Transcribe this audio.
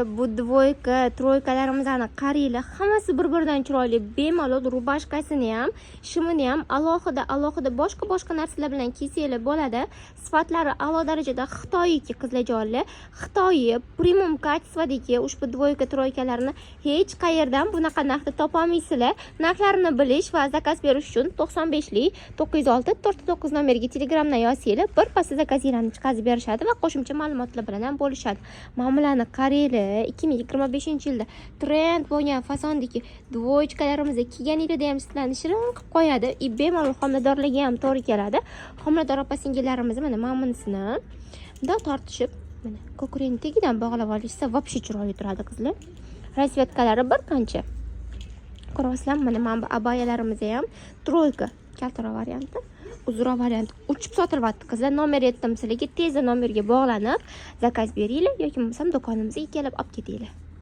Bu двойка, тройка larimizni qaranglar, hammasi bir biridan chiroyli. Bemalol рубашка sini ham, shimini ham alohida alohida boshqa boshqa narsalar bilan kiysanglar bo'ladi. Sifatlari a'lo darajada, Xitoyiki, qizlarjonlar, Xitoyi premium качество dagi ushbu двойка, тройка larni hech qayerdan bunaqa narxda topolmaysizlar. Narxlarini bilish va zakaz berish uchun 95 906 49 nomeriga Telegramdan yozsanglar, birpasda zakazinglarni chiqazib berishadi va qo'shimcha ma'lumotlar bilan ham bo'lishadi. Mana bularni qaranglar, 2025 yilda trend bo'lgan fasondagi двоечка larimizni kiyganinglarda ham sizlarni shirin qilib qo'yadi и bemalol homiladorlarga ham to'g'ri keladi. Homilador opa singillarimiz mana bunisini bundoq tortishib, mana ko'krakni tagidan bog'lab olishsa, вообще chiroyli turadi, qizlar. Расцветка lari bir qancha, ko'ryapsizlarmi? Mana bu abayalarimiz ham тройка, kaltaroq varianti, uzunroq varianti uchib sotilyapti, qizlar. Nomer aytdim sizlarga, tezda nomerga bog'lanib zakaz beringlar yoki bo'lmasam do'konimizga kelib olib ketinglar.